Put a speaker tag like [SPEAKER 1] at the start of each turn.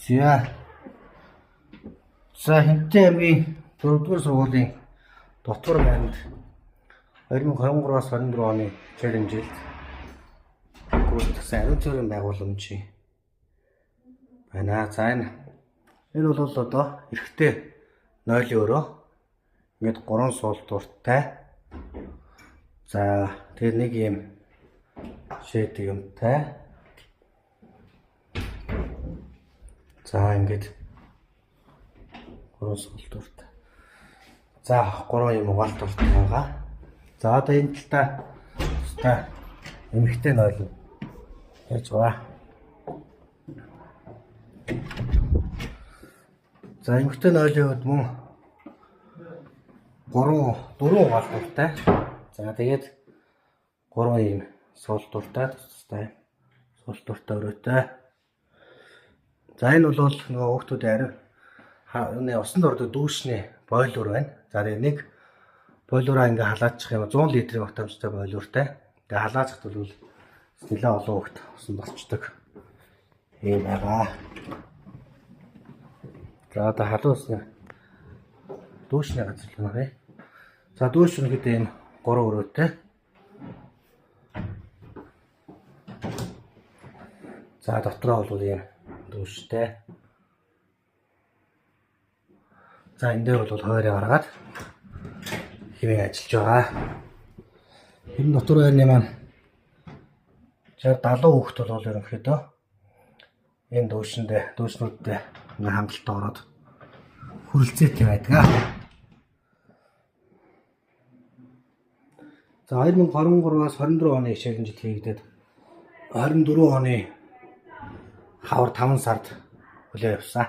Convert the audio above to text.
[SPEAKER 1] За. За Хэнтэй аймгийн 4-р сургуулийн дотор байранд 2023-аас 24 оны хичээлийн жилд гүйцэтгэсэн ариун цэврийн байгууламжийн байна. За энэ бол одоо эрэгтэй нойлын өрөө. Ингээд 3 суултууртай. За тэр нэг юм шийдэг юмтай. За ингээд 3 суултууртай. За 3 юм угаалтууртай байгаа. За одоо энэ талдаа тусдаа эмэгтэй нойл яаж байгаа. За эмэгтэй нойлын хувьд мөн 3 4 угаалтууртай. За тэгээд 3 ийм суултууртай тусдаа суултууртай өрөөтэй. За энэ бол нөгөө хүүхдүүдийн ариун усанд ордог дүүшний бойлор байна. За тэгээд нэг бойлороо ингээ халаачих юм 100 литрийн багтаамжтай бойлортай. Тэгээ халаачихд бол нэлээд олон хүүхд усанд орчдөг ийм байгаа. За одоо халуун усны дүүшний газар л байна. За дүүш үнэхээр ийм 3 өрөөтэй. За дотроо бол ийм дүүштэй. За энэ дээр бол хойроо гаргаад хэвэн ажиллаж байгаа. Энэ дотор байрны маань 60 70 хүүхэд бол ерөнхийдөө энэ дүүшнүүддээ хангалттай ороод хүрэлцээтэй байдаг. За 2023-аас 24 оны хичээлийн жил хийгдээд 24 оны хавар 5 сард хүлээ явсан.